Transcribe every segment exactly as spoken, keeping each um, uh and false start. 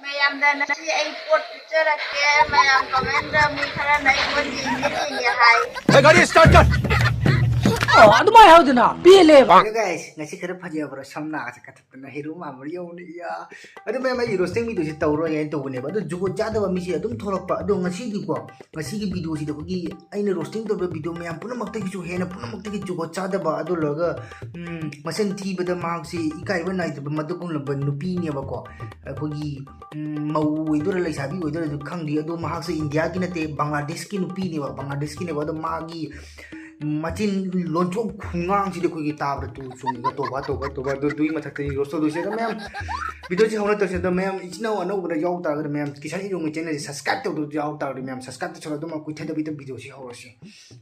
ꯃꯌꯥꯝꯗ ꯉꯁꯤ ꯑꯩ ꯄꯣꯠ ꯎꯠꯆꯔꯛꯀꯦ꯫ ꯃꯌꯥꯝ ꯀꯃꯦꯟꯗ ꯃꯤ ꯈꯔꯅ ꯑꯩ ꯄꯣꯠ ꯌꯦꯡꯒꯦ ꯌꯦꯡꯒꯦ ꯍꯥꯏ꯫ ꯍꯦ, ꯒꯥꯔꯤ ꯁ꯭ꯇꯥꯔꯠ ꯀꯔ꯫ ꯑꯣ, ꯑꯗꯨꯃꯥꯏꯅ ꯍꯥꯏꯕꯗꯨꯅ ꯄꯦꯜꯂꯦꯕ꯫ ꯑꯗꯣ ꯒꯥꯏꯁ, ꯉꯁꯤ ꯈꯔ ꯐꯖꯕ꯭ꯔꯥ? ꯁꯝ ꯅꯥꯒꯁꯦ ꯀꯛꯊꯠꯇꯅ ꯍꯦꯔꯣ ꯃꯥꯟꯕ꯭ꯔꯥ ꯌꯦꯡꯉꯨꯅꯦ꯫ ꯏꯌꯥ꯫ ꯑꯗꯣ ꯃꯌꯥꯝ, ꯑꯩ ꯔꯣꯁꯇꯤꯡ ꯚꯤꯗꯤꯑꯣꯁꯤ ꯇꯧꯔꯣꯏ ꯍꯥꯏꯅ ꯇꯧꯕꯅꯦꯕ꯫ ꯑꯗꯣ ꯖꯨꯒꯣꯠ ꯆꯥꯗꯕ ꯃꯤꯁꯦ ꯑꯗꯨꯝ ꯊꯣꯛꯂꯛꯄ꯫ ꯑꯗꯣ ꯉꯁꯤꯗꯤꯀꯣ, ꯉꯁꯤꯒꯤ ꯚꯤꯗꯤꯑꯣꯁꯤꯗ ꯑꯩꯈꯣꯏꯒꯤ ꯑꯩꯅ ꯔꯣꯁꯇꯤꯡ ꯇꯧꯔꯤꯕ ꯚꯤꯗꯤꯑꯣ ꯃꯌꯥꯝ ꯄꯨꯝꯅꯃꯛꯇꯒꯤꯁꯨ ꯍꯦꯟꯅ ꯄꯨꯝꯅꯃꯛꯇꯒꯤ ꯖꯨꯒꯣꯠ ꯆꯥꯗꯕ, ꯑꯗꯨ ꯂꯣꯏꯔꯒ, ꯎꯝ, ꯃꯆꯤꯟ ꯊꯤꯕꯗ ꯃꯍꯥꯛꯁꯤ ꯏꯀꯥꯏꯕ ꯅꯥꯏꯗꯕ ꯃꯗꯨꯒꯨꯝꯂꯕ ꯅꯨꯄꯤꯅꯦꯕꯀꯣ꯫ ꯑꯩꯈꯣꯏꯒꯤ, ꯎꯝ, ꯃꯧ ꯑꯣꯏꯗꯣꯏꯔꯥ ꯂꯩꯁꯥꯕꯤ ꯑꯣꯏꯗꯣꯏꯔꯥ ꯑꯗꯨ ꯈꯪꯗꯦ꯫ ꯑꯗꯣ ꯃꯍꯥꯛꯁꯦ ꯏꯟꯗꯤꯌꯥꯒꯤ ꯅꯠꯇꯦ, ꯕꯪꯒ꯭ꯂꯥꯗꯦꯁꯀꯤ ꯅꯨꯄꯤꯅꯦꯕ, ꯕꯪꯒ꯭ꯂꯥꯗꯦꯁꯀꯤꯅꯦꯕ꯫ ꯑꯗꯣ ꯃꯥꯒꯤ ꯃꯆꯤꯟ ꯂꯣꯟꯊꯣꯛ ꯈꯨꯉꯥꯡꯁꯤꯗꯤ ꯑꯩꯈꯣꯏꯒꯤ ꯇꯥꯕꯗ ꯇꯨ ꯆꯣꯡꯉꯒ ꯇꯣꯕꯥ, ꯇꯣꯕꯥ, ꯇꯣꯕꯥ, ꯑꯗꯨ ꯑꯗꯨꯒꯤ ꯃꯊꯛꯇ ꯔꯣꯁ ꯇꯧꯗꯣꯏꯁꯦ꯫ ꯑꯗꯣ ꯃꯌꯥꯝ, ꯚꯤꯗꯤꯑꯣꯁꯤ ꯍꯧꯅ ꯇꯧꯁꯦ꯫ ꯑꯗꯣ ꯃꯌꯥꯝ, ꯏꯆꯤꯟ ꯏꯅꯥꯎ ꯑꯅꯧꯕꯗ ꯌꯥꯎ ꯇꯥꯔꯒꯗꯤ ꯃꯌꯥꯝ ꯀꯤꯁꯟ ꯏꯔꯣꯡꯒꯤ ꯆꯦꯅꯦꯜꯁꯦ ꯁꯕꯁꯀ꯭ꯔꯥꯏꯕ ꯇꯧꯗꯕ ꯌꯥꯎ ꯇꯥꯔꯒꯗꯤ ꯃꯌꯥꯝ ꯁꯕꯁꯀ꯭ꯔꯥꯏꯕ ꯇꯧꯁꯜꯂꯣ꯫ ꯑꯗꯨꯝ ꯀꯨꯏꯊꯗꯕꯤꯗ ꯚꯤꯗꯤꯑꯣꯁꯤ ꯍꯧꯔꯁꯤ꯫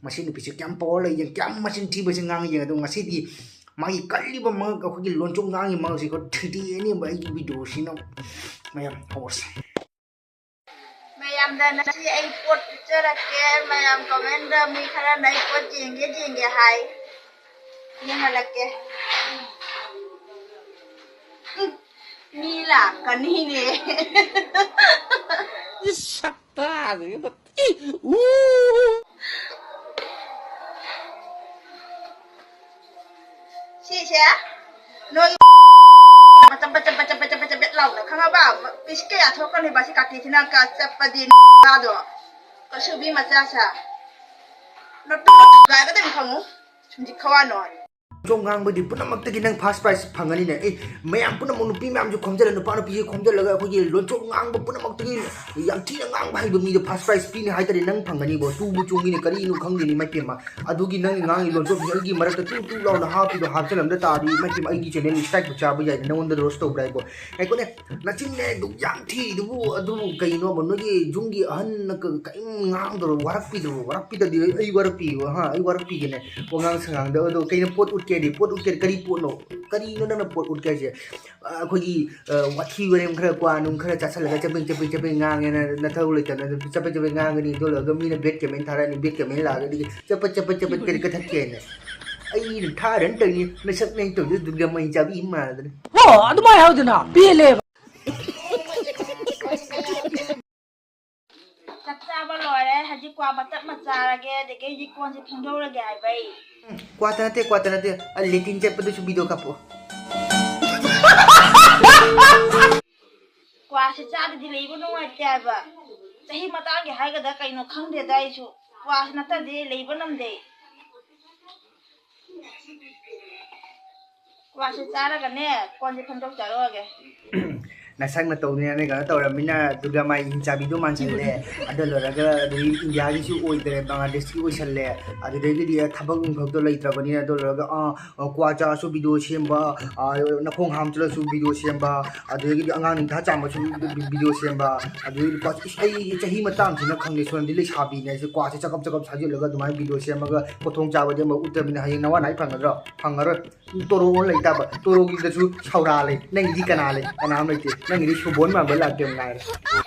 ꯃꯁꯤ ꯅꯨꯄꯤꯁꯦ ꯀꯌꯥꯝ ꯄꯋꯥꯔ ꯂꯩ ꯌꯦꯡ, ꯀꯌꯥꯝ ꯃꯆꯤꯟ ꯊꯤꯕꯁꯦ ꯉꯥꯡꯉꯤ ꯌꯦꯡ꯫ ꯑꯗꯣ ꯉꯁꯤꯗꯤ ꯃꯥꯒꯤ ꯀꯜꯂꯤꯕ ꯃꯉꯛ, ꯑꯩꯈꯣꯏꯒꯤ ꯂꯣꯟꯆꯣꯡ ꯉꯥꯡꯉꯤ ꯃꯉꯛꯁꯤꯀꯣ ꯊꯤꯗꯦꯛꯑꯅꯦꯕ ꯑꯩꯒꯤ ꯚꯤꯗꯤꯑꯣꯁꯤꯅ꯫ ꯃꯌꯥꯝ ꯍꯧꯔꯁꯦ꯫ ꯃꯌꯥꯝꯗ ꯉꯁꯤ ꯑꯩ ꯄꯣꯠ ꯎꯠꯆꯔꯛꯀꯦ꯫ ꯃꯌꯥꯝ ꯀꯃꯦꯟꯗ ꯃꯤ ꯈꯔꯅ ꯑꯩ ꯄꯣꯠ ꯌꯦꯡꯒꯦ ꯌꯦꯡꯒꯦ ꯍꯥꯏ꯫ ꯌꯦꯡꯍꯜꯂꯛꯀꯦ꯫ ꯎꯝ, ꯃꯤ ꯂꯥꯛꯀꯅꯤꯅꯦ꯫ ꯁꯛꯇꯥꯁꯤꯒ꯫ ꯁꯤꯁꯦ ꯅꯣꯏ ꯆꯄꯠ ꯆꯄꯠ ꯆꯄꯠ ꯆꯄꯠ ꯆꯄꯠ ꯆꯄꯠ ꯂꯥꯎꯅ ꯈꯪꯉꯕ? ꯄꯤꯁ ꯀꯌꯥ ꯊꯣꯛꯀꯅꯤꯕ ꯁꯤ ꯀꯥꯇꯤꯁꯤꯅ ꯀ-, ꯆꯠꯄꯗꯤ ꯅꯥꯗꯣ꯫ ꯀꯁꯨꯕꯤ ꯃꯆꯥꯁꯦ꯫ ꯅꯠꯇꯣ ꯒꯥꯏꯒꯗꯕꯅꯤ ꯈꯪꯉꯨ꯫ ꯁꯨꯝꯖꯤ ꯈꯋꯥ ꯅꯣꯏ꯫ ꯂꯣꯟꯆꯣꯡ ꯉꯥꯡꯕꯗꯤ ꯄꯨꯝꯅꯃꯛꯇꯒꯤ ꯅꯪ ꯐꯥꯔꯁ ꯄ꯭ꯔꯥꯏꯖ ꯐꯪꯒꯅꯤꯅꯦ꯫ ꯑꯦ, ꯃꯌꯥꯝ ꯄꯨꯝꯅꯃꯛ ꯅꯨꯄꯤ ꯃꯌꯥꯝꯁꯨ ꯈꯣꯝꯖꯤꯜꯂ, ꯅꯨꯄꯥ ꯅꯨꯄꯤꯁꯦ ꯈꯣꯝꯖꯤꯜꯂꯒ ꯑꯩꯈꯣꯏꯒꯤ ꯂꯣꯟꯆꯣꯡ ꯉꯥꯡꯕ ꯄꯨꯝꯅꯃꯛꯇꯒꯤ ꯌꯥꯝ ꯊꯤꯅ ꯉꯥꯡꯕ ꯍꯩꯕ ꯃꯤꯗꯣ ꯐꯥꯔꯁ ꯄ꯭ꯔꯥꯏꯖ ꯄꯤꯅꯤ ꯍꯥꯏꯇꯥꯔꯦ꯫ ꯅꯪ ꯐꯪꯒꯅꯤꯕꯣ꯫ ꯇꯨꯕꯨ ꯆꯣꯡꯉꯤꯅꯦ, ꯀꯔꯤꯅꯣ ꯈꯪꯗꯦꯅꯦ, ꯏꯃꯥꯏ ꯄꯦꯝꯃ꯫ ꯑꯗꯨꯒꯤ ꯅꯪ ꯉꯥꯡꯉꯤ ꯂꯣꯟꯆꯣꯡꯁꯦ ꯑꯩꯒꯤ ꯃꯔꯛꯇ ꯇꯨ ꯇꯨ ꯂꯥꯎꯅ ꯍꯥꯞꯄꯤꯗꯣ ꯍꯥꯞꯆꯜꯂꯝꯗ ꯇꯥꯔꯗꯤ, ꯏꯃꯥꯏ ꯄꯦꯝꯃ, ꯑꯩꯒꯤ ꯆꯦꯅꯦꯜ ꯁ꯭ꯇ꯭ꯔꯥꯏꯛꯄꯨ ꯆꯥꯕ ꯌꯥꯏꯅꯦ꯫ ꯅꯪꯉꯣꯟꯗ ꯔꯣꯁ ꯇꯧꯕ꯭ꯔꯥ ꯍꯥꯏꯕꯣ? ꯉꯥꯏꯈꯣꯅꯦ, ꯅꯆꯤꯟꯅꯦ ꯑꯗꯨꯛ ꯌꯥꯝ ꯊꯤꯔꯤꯗꯨꯕꯨ, ꯑꯗꯨꯕꯨ ꯀꯩꯅꯣꯕ? ꯅꯣꯏꯒꯤ ꯌꯨꯝꯒꯤ ꯑꯍꯟꯅ ꯀ-, ꯀꯔꯤꯝ ꯉꯥꯡꯗ꯭ꯔꯣ? ꯋꯥꯔꯛꯄꯤꯗ꯭ꯔꯣ? ꯋꯥꯔꯛꯄꯤꯗ꯭ꯔꯗꯤ ꯑꯩ, ꯑꯩ ꯋꯥꯔꯛꯄꯤꯌꯣ, ꯍꯥ? ꯑꯩ ꯋꯥꯔꯛꯄꯤꯒꯦꯅꯦ꯫ ꯋꯥꯉꯥꯡ ꯁꯉꯥꯡꯗ ꯑꯗꯣ ꯀꯩꯅꯣ ꯄꯣꯠ ꯎꯠꯀꯦꯗꯤ? ꯄꯣꯠ ꯎꯠꯀꯦꯗꯤ ꯀꯔꯤ ꯄꯣꯠꯅꯣ? ꯀꯔꯤꯅꯣ ꯅꯪꯅ ꯄꯣꯠ ꯎꯠꯀꯦ ꯍꯥꯏꯁꯦ? ꯑ, ꯑꯩꯈꯣꯏꯒꯤ, ꯑ, ꯋꯥꯊꯤ ꯋꯥꯔꯦꯝ ꯈꯔ ꯀ꯭ꯋꯥ ꯅꯨꯡ ꯈꯔ ꯆꯥꯁꯤꯜꯂꯒ ꯆꯕꯦꯡ ꯆꯕꯦꯡ ꯆꯕꯦꯡ ꯉꯥꯡꯉꯦꯅ ꯅꯊꯧ ꯂꯩꯇꯅ ꯑꯗꯨꯝ ꯆꯕꯦꯡ ꯆꯕꯦꯡ ꯉꯥꯡꯒꯅꯤ꯫ ꯑꯗꯨ ꯂꯣꯏꯔꯒ ꯃꯤꯅ ꯕꯦꯠ ꯀꯃꯦꯟ ꯊꯥꯔꯛꯑꯅꯤ, ꯕꯦꯠ ꯀꯃꯦꯟ ꯂꯥꯛꯑꯒꯗꯤ ꯆꯄꯠ ꯆꯄꯠ ꯆꯄꯠ ꯀꯔꯤ ꯀꯊꯛꯀꯦꯅ? ꯑꯩꯅ ꯊꯥꯔꯅ ꯇꯧꯔꯤꯅꯤ, ꯅꯁꯛ ꯅꯪ ꯇꯧꯔꯤꯗꯨ ꯗꯨꯔꯒꯥ ꯃꯩ ꯆꯥꯕꯤ ꯃꯥꯟꯗꯅ꯫ ꯑꯣ, ꯑꯗꯨꯃꯥꯏꯅ ꯍꯥꯏꯕꯗꯨꯅ ꯄꯦꯜꯂꯦꯕ꯫ ꯆꯥꯕ ꯂꯣꯏꯔꯦ꯫ ꯍꯧꯖꯤꯛ ꯀ꯭ꯋꯥ ꯃꯇꯞ ꯑꯃ ꯆꯥꯔꯒꯦ, ꯑꯗꯒꯤ ꯍꯧꯖꯤꯛ ꯀꯣꯟꯁꯦ ꯐꯦꯡꯗꯣꯛꯎꯔꯒꯦ ꯍꯥꯏꯕ ꯑꯩ꯫ ꯎꯝ, ꯀ꯭ꯋꯥꯇ ꯅꯠꯇꯦ, ꯀ꯭ꯋꯥꯇ ꯅꯠꯇꯦ꯫ ꯑ, ꯂꯦꯇꯤꯟ ꯆꯠꯄꯗꯨꯁꯨ ꯚꯤꯗꯤꯑꯣ ꯀꯥꯞꯄꯣ꯫ ꯀ꯭ꯋꯥꯁꯦ ꯆꯥꯗꯗꯤ ꯂꯩꯕ ꯅꯨꯡꯉꯥꯏꯇꯦ ꯍꯥꯏꯕ꯫ ꯆꯍꯤ ꯃꯇꯥꯡꯒꯤ ꯍꯥꯏꯒꯗ꯭ꯔꯥ ꯀꯩꯅꯣ ꯈꯪꯗꯦꯗ ꯑꯩꯁꯨ꯫ ꯀ꯭ꯋꯥꯁꯦ ꯅꯠꯇꯗꯤ ꯂꯩꯕ ꯉꯝꯗꯦ꯫ ꯀ꯭ꯋꯥꯁꯦ ꯆꯥꯔꯒꯅꯦ, ꯀꯣꯟꯁꯦ ꯐꯦꯡꯗꯣꯛꯆꯔꯨꯔꯒꯦ꯫ ꯅꯁꯛ ꯅꯇꯧꯅꯦꯅ ꯀꯩꯅꯣ ꯇꯧꯔꯃꯤꯅ ꯗꯨꯔꯒꯥ ꯃꯥꯏ ꯏꯟ ꯆꯥꯕꯤꯗꯣ ꯃꯥꯟꯁꯜꯂꯦ꯫ ꯑꯗꯨ ꯂꯣꯏꯔꯒ ꯑꯗꯨꯗꯒꯤ ꯏꯟꯗꯤꯌꯥꯒꯤꯁꯨ ꯑꯣꯏꯗ꯭ꯔꯦ, ꯕꯪꯒ꯭ꯂꯥꯗꯦꯁꯀꯤ ꯑꯣꯏꯁꯜꯂꯦ꯫ ꯑꯗꯨꯗꯒꯤꯗꯤ ꯊꯕꯛ ꯅꯨꯡꯊꯕꯛꯇꯣ ꯂꯩꯇ꯭ꯔꯕꯅꯤꯅ ꯑꯗꯨ ꯂꯣꯏꯔꯒ, ꯑꯥ, ꯑ, ꯀ꯭ꯋꯥ ꯆꯥꯔꯁꯨ ꯚꯤꯗꯤꯑꯣ ꯁꯦꯝꯕ, ꯑ, ꯅꯈꯣꯡ ꯍꯥꯝ ꯆꯠꯂꯁꯨ ꯚꯤꯗꯤꯑꯣ ꯁꯦꯝꯕ, ꯑꯗꯨꯗꯒꯤꯗꯤ ꯑꯉꯥꯡ ꯅꯤꯡꯊꯥ ꯆꯥꯝꯕꯁꯨ ꯚꯤ-, ꯚꯤꯗꯤꯑꯣ ꯁꯦꯝꯕ, ꯑꯗꯨꯗꯒꯤꯗꯤ ꯀ꯭ꯋꯥ-, ꯏꯁ, ꯑꯩ ꯆꯍꯤ ꯃꯇꯥꯡꯁꯤꯅ ꯈꯪꯗꯦ, ꯁꯣꯝꯗꯤ ꯂꯩꯁꯥꯕꯤꯅꯦ ꯍꯥꯏꯁꯦ, ꯀ꯭ꯋꯥꯁꯦ ꯆꯀꯞ ꯆꯀꯞ ꯁꯥꯖꯤꯜꯂꯒ ꯑꯗꯨꯃꯥꯏꯅ ꯚꯤꯗꯤꯑꯣ ꯁꯦꯝꯃꯒ ꯀꯣꯊꯣꯡ ꯆꯥꯕꯗꯤ ꯑꯃ ꯎꯠꯇ꯭ꯔꯕꯅꯤꯅ ꯍꯌꯦꯡ ꯅꯋꯥ ꯅꯥꯏ ꯐꯪꯒꯗ꯭ꯔꯣ? ꯐꯪꯉꯔꯣꯏ꯫ ꯇꯣꯔꯣ ꯑꯣꯟ ꯂꯩꯇꯥꯕ, ꯇꯣꯔꯣꯒꯤꯗꯁꯨ ꯁꯧꯔꯥ ꯂꯩ, ꯅꯪꯒꯤꯗꯤ ꯀꯅꯥ ꯂꯩ? ꯀꯅꯥꯝ ꯂꯩꯇꯦ, ꯅꯪꯒꯤꯗꯤ ꯁꯨꯕꯣꯟ ꯃꯥꯟꯕ ꯂꯥꯛꯇꯦ ꯉꯥꯏꯔꯦ꯫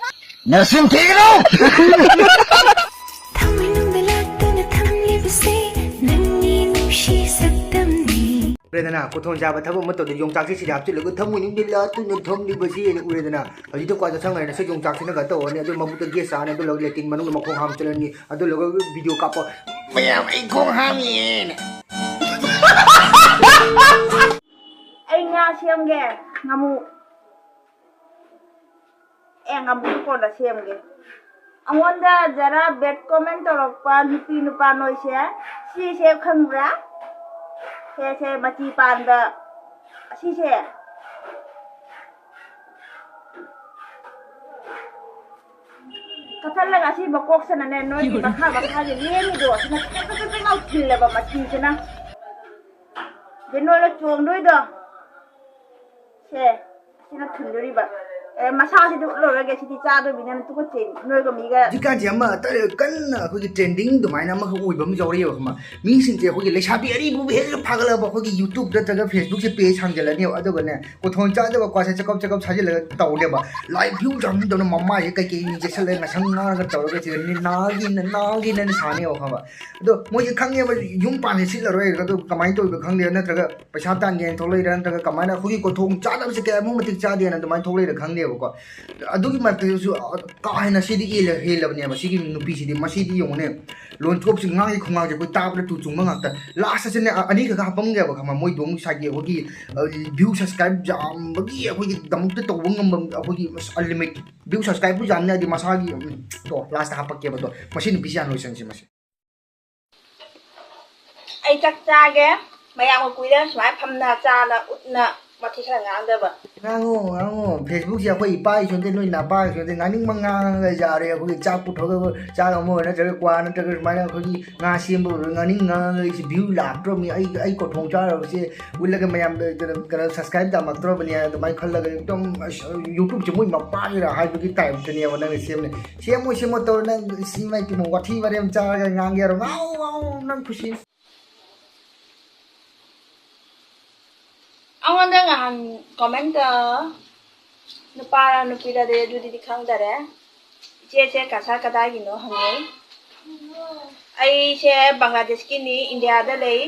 ꯅꯆꯤꯟ ꯊꯤꯒꯅꯨ! ꯊꯃꯣꯏꯅꯨꯡꯗ ꯂꯥꯠꯇꯨꯅ ꯊꯝꯂꯤꯕꯁꯦ ꯅꯪꯒꯤ ꯅꯨꯡꯁꯤ ꯁꯛꯇꯝꯅꯤ꯫ ꯎꯔꯦꯗꯅ, ꯀꯣꯊꯣꯟ ꯆꯥꯕ ꯊꯕꯛ ꯑꯃ ꯇꯧꯗꯦ, ꯌꯣꯡꯆꯥꯛꯁꯦ ꯁꯤꯗ ꯍꯥꯞꯆꯤꯜꯂꯒ ꯊꯃꯣꯏꯅꯨꯡꯗ ꯂꯥꯠꯇꯨꯅ ꯊꯝꯂꯤꯕꯁꯦꯅ ꯎꯔꯦꯗꯅ꯫ ꯍꯧꯖꯤꯛꯇ ꯀ꯭ꯋꯥ ꯆꯥꯁꯟꯈ꯭ꯔꯦ, ꯅꯁꯛ ꯌꯣꯡꯆꯥꯛꯁꯤꯅ ꯀꯩꯅꯣ ꯇꯧꯔꯅꯤ, ꯑꯗꯨ ꯃꯕꯨꯛꯇ ꯒꯦꯁ ꯆꯥꯔꯅꯤ, ꯑꯗꯨ ꯂꯣꯏꯔꯒ ꯂꯦꯇꯤꯟ ꯃꯅꯨꯡꯗ ꯃꯈꯣꯡ ꯍꯥꯝ ꯆꯠꯂꯅꯤ, ꯑꯗꯨ ꯂꯣꯏꯔꯒ ꯚꯤꯗꯤꯑꯣ ꯀꯥꯞꯄꯣ, "ꯃꯌꯥꯝ ꯑꯩ ꯈꯣꯡ ꯍꯥꯝꯃꯤꯌꯦꯅ"꯫ ꯑꯩ ꯉꯥ ꯁꯦꯝꯒꯦ, ꯉꯥꯃꯨ꯫ ꯑꯦ, ꯉꯥꯃꯨ ꯀꯣꯟꯅ ꯁꯦꯝꯒꯦ꯫ ꯑꯩꯉꯣꯟꯗ ꯖꯔꯥ ꯕꯦꯠ ꯀꯣꯃꯦꯟ ꯇꯧꯔꯛꯄ ꯅꯨꯄꯤ ꯅꯨꯄꯥ ꯅꯣꯏꯁꯦ, ꯁꯤꯁꯦ ꯈꯪꯕ꯭ꯔꯥ? ꯁꯦ, ꯁꯦ, ꯃꯆꯤ ꯄꯥꯟꯕ, ꯑꯁꯤꯁꯦ꯫ ꯀꯛꯊꯠꯂꯒ ꯑꯁꯤ ꯃꯀꯣꯛꯁꯤꯅꯅꯦ, ꯅꯣꯏꯒꯤ ꯃꯈꯥ ꯃꯈꯥꯁꯦ ꯂꯦꯡꯉꯤꯗꯣ, ꯑꯁꯤꯅ ꯄꯤꯛ ꯄꯤꯛ ꯄꯤꯛ ꯄꯤꯛ ꯂꯥꯎ ꯊꯤꯜꯂꯦꯕ ꯃꯆꯤꯁꯤꯅ꯫ ꯑꯗꯩ ꯅꯣꯏꯅ ꯆꯣꯡꯗꯣꯏꯗꯣ, ꯁꯦ, ꯑꯁꯤꯅ ꯊꯤꯟꯗꯣꯔꯤꯕ꯫ ꯑꯦ, ꯃꯁꯥꯁꯤꯗꯤ ꯎꯠꯂꯔꯣꯏꯒꯦ, ꯁꯤꯗꯤ ꯆꯥꯗꯣꯏꯅꯤꯅ ꯇꯨꯀꯠꯆꯩ, ꯅꯣꯏꯒ ꯃꯤꯒ꯫ ꯍꯧꯖꯤꯛꯀꯥꯟꯁꯦ ꯑꯃ ꯇ-, ꯀꯟꯅ ꯑꯩꯈꯣꯏꯒꯤ ꯇ꯭ꯔꯦꯟꯗꯤꯡ ꯑꯗꯨꯃꯥꯏꯅ ꯑꯃꯈꯛ ꯑꯣꯏꯕ ꯑꯃ ꯌꯥꯎꯔꯛꯑꯦꯕ, ꯈꯪꯕ꯭ꯔꯥ? ꯃꯤꯁꯤꯡꯁꯦ ꯑꯩꯈꯣꯏꯒꯤ ꯂꯩꯁꯥꯕꯤ ꯑꯔꯤꯕꯕꯨ ꯍꯦꯛ ꯐꯥꯒꯠꯂꯛꯑꯕ ꯑꯩꯈꯣꯏꯒꯤ YouTube ꯅꯠꯇ꯭ꯔꯒ Facebook ꯁꯦ ꯄꯦꯖ ꯍꯥꯡꯖꯜꯂꯅꯦꯕ, ꯑꯗꯨꯒꯅꯦ, ꯀꯣꯊꯣꯟ ꯆꯥꯗꯕ ꯀ꯭ꯋꯥꯁꯦ ꯆꯀꯞ ꯆꯀꯞ ꯁꯥꯖꯤꯜꯂꯒ ꯇꯧꯅꯦꯕ꯫ ꯂꯥꯏ ꯚ꯭ꯌꯨ ꯌꯥꯝꯗꯧꯅ ꯃꯃꯥꯏꯁꯦ ꯀꯩꯀꯩ ꯃꯤ ꯆꯦꯠꯁꯜꯂꯒ ꯉꯁꯪ ꯉꯥꯡꯉꯒ ꯇꯧꯔꯒ ꯁꯤꯗ ꯅꯤ-, ꯅꯥꯒꯤꯅ, ꯅꯥꯒꯤꯅ ꯁꯥꯅꯦꯕ, ꯈꯪꯕ꯭ꯔꯥ? ꯑꯗꯣ ꯃꯣꯏꯁꯦ ꯈꯪꯉꯦꯕ, ꯌꯨꯝ ꯄꯥꯟꯕ ꯁꯤꯠꯂꯔꯣꯏ, ꯑꯗꯣ ꯀꯃꯥꯏꯅ ꯇꯧꯔꯤꯅꯣ ꯈꯪꯗꯦ, ꯅꯠꯇ꯭ꯔꯒ ꯄꯩꯁꯥ ꯇꯥꯟꯒꯦꯅ ꯊꯣꯛꯂꯛꯏꯔꯥ, ꯅꯠꯇ꯭ꯔꯒ ꯀꯃꯥꯏꯅ ꯑꯩꯈꯣꯏꯒꯤ ꯀꯣꯊꯣꯡ ꯆꯥꯗꯕꯁꯦ ꯀꯌꯥꯃꯨꯛ ꯃꯇꯤꯛ ꯆꯥꯗꯦꯅ ꯑꯗꯨꯃꯥꯏꯅ ꯊꯣꯛꯂꯛꯏꯔꯥ ꯈꯪꯗꯦꯕ꯫ ꯀꯣ꯫ ꯑꯗꯨꯒꯤ ꯃꯔꯛꯇꯁꯨ ꯀꯥ ꯍꯦꯟꯅ ꯁꯤꯗꯤ ꯍꯦꯜꯂ-, ꯍꯦꯜꯂꯕꯅꯦꯕ ꯁꯤꯒꯤ ꯅꯨꯄꯤꯁꯤꯗꯤ꯫ ꯃꯁꯤꯗꯤ ꯌꯦꯡꯉꯨꯅꯦ, ꯂꯣꯟ ꯊꯣꯛꯁꯤ ꯉꯥꯡꯉꯤ ꯈꯨꯉꯥꯡꯁꯦ ꯑꯩꯈꯣꯏ ꯇꯥꯕꯗ ꯇꯨ ꯆꯨꯡꯕ ꯉꯥꯛꯇ꯫ ꯂꯥꯁꯇꯁꯨꯅꯦ, ꯑ-, ꯑꯅꯤꯈꯛ ꯍꯥꯞꯄꯝꯒꯦꯕ, ꯈꯪꯕ? ꯃꯣꯏꯗꯣ ꯉꯁꯥꯏꯒꯤ ꯑꯩꯈꯣꯏꯒꯤ, ꯑ, view subscribe ꯌꯥꯝꯕꯒꯤ ꯑꯩꯈꯣꯏꯒꯤꯗꯃꯛꯇ ꯇꯧꯕ ꯉꯝꯕ, ꯑꯩꯈꯣꯏꯒꯤ ꯑꯁ unlimited view subscribe ꯌꯥꯝꯅ ꯍꯥꯏꯗꯤ ꯃꯁꯥꯒꯤ, ꯎꯝ, ꯇꯣ, ꯂꯥꯁꯇ ꯍꯥꯞꯄꯛꯀꯦꯕ꯫ ꯑꯗꯣ ꯃꯁꯤ ꯅꯨꯄꯤꯁꯤ ꯍꯥꯟꯅ ꯂꯣꯏꯁꯟꯁꯤ ꯃꯁꯤ꯫ ꯑꯩ ꯆꯥꯛ ꯆꯥꯒꯦ꯫ ꯃꯌꯥꯝꯒ ꯀꯨꯏꯔꯦ ꯁꯨꯃꯥꯏꯅ ꯐꯝꯅ ꯆꯥꯅ ꯎꯠꯅ ꯋꯥꯊꯤ ꯈꯔ ꯉꯥꯡꯗꯕ꯫ ꯉꯥꯡꯉꯣ, ꯉꯥꯡꯉꯣ꯫ Facebookꯁꯦ ꯑꯩꯈꯣꯏ ꯏꯄꯥꯒꯤꯁꯨ ꯅꯠꯇꯦ, ꯅꯣꯏ ꯅꯄꯥꯒꯤꯁꯨ ꯅꯠꯇꯦ, ꯉꯥꯡꯅꯤꯡꯕ ꯉꯥꯡꯉꯒ ꯌꯥꯔꯦ꯫ ꯑꯩꯈꯣꯏꯒꯤ ꯆꯥꯛ ꯄꯨꯊꯣꯛꯑꯒ, ꯆꯥꯛ ꯑꯃ ꯑꯣꯏꯔꯣ ꯅꯠꯇ꯭ꯔꯒ ꯀ꯭ꯋꯥ ꯅꯠꯇ꯭ꯔꯒ ꯁꯨꯃꯥꯏꯅ ꯑꯩꯈꯣꯏꯒꯤ ꯉꯥ ꯁꯦꯝꯕ ꯑꯣꯏꯔꯣ, ꯉꯥꯡꯅꯤꯡ ꯉꯥꯡꯉꯒ ꯑꯩꯁꯦ view ꯂꯥꯛꯇ꯭ꯔꯕꯅꯤ꯫ ꯑꯩ, ꯑꯩ ꯀꯣꯟꯊꯣꯡ ꯆꯥꯔꯕꯁꯦ ꯎꯠꯂꯒ ꯃꯌꯥꯝꯗ ꯀꯩꯅꯣ, ꯀꯩꯅꯣ subscribe ꯇꯥꯃꯛꯇ꯭ꯔꯕꯅꯦ ꯑꯗꯨꯃꯥꯏꯅ ꯈꯜꯂꯒ ꯑꯗꯨꯝ ꯑꯁ, YouTubeꯁꯦ ꯃꯣꯏ ꯃꯄꯥꯒꯤꯔꯥ ꯍꯥꯏꯕꯒꯤ typeꯇꯅꯦꯕ ꯅꯪꯅ ꯁꯦꯝꯃꯦ꯫ ꯁꯦꯝꯃꯣꯏ, ꯁꯦꯝꯃꯣ ꯇꯧꯔ ꯅꯪ ꯁꯤ ꯃꯥꯏ ꯇꯤꯃꯣ ꯋꯥꯊꯤ ꯋꯥꯔꯦꯝ ꯆꯥꯔꯒ ꯉꯥꯡꯒꯦ ꯍꯥꯏꯔꯣ? ꯉꯥꯡꯉꯣ, ꯉꯥꯡꯉꯣ, ꯅꯪ ꯈꯨꯁꯤ꯫ ꯑꯩꯉꯣꯟꯗ ꯉꯍꯥꯟ commentꯇ ꯅꯨꯄꯥꯔ ꯅꯨꯄꯤꯔꯗꯤ ꯑꯗꯨꯗꯤ ꯈꯪꯗꯔꯦ꯫ "ꯏꯆꯦꯁꯦ ꯀꯁꯥꯔ ꯀꯗꯥꯏꯒꯤꯅꯣ?" ꯍꯪꯉꯤ꯫ ꯑꯩꯁꯦ ꯕꯪꯒ꯭ꯂꯥꯗꯦꯁꯀꯤꯅꯤ, ꯏꯟꯗꯤꯌꯥꯗ ꯂꯩ꯫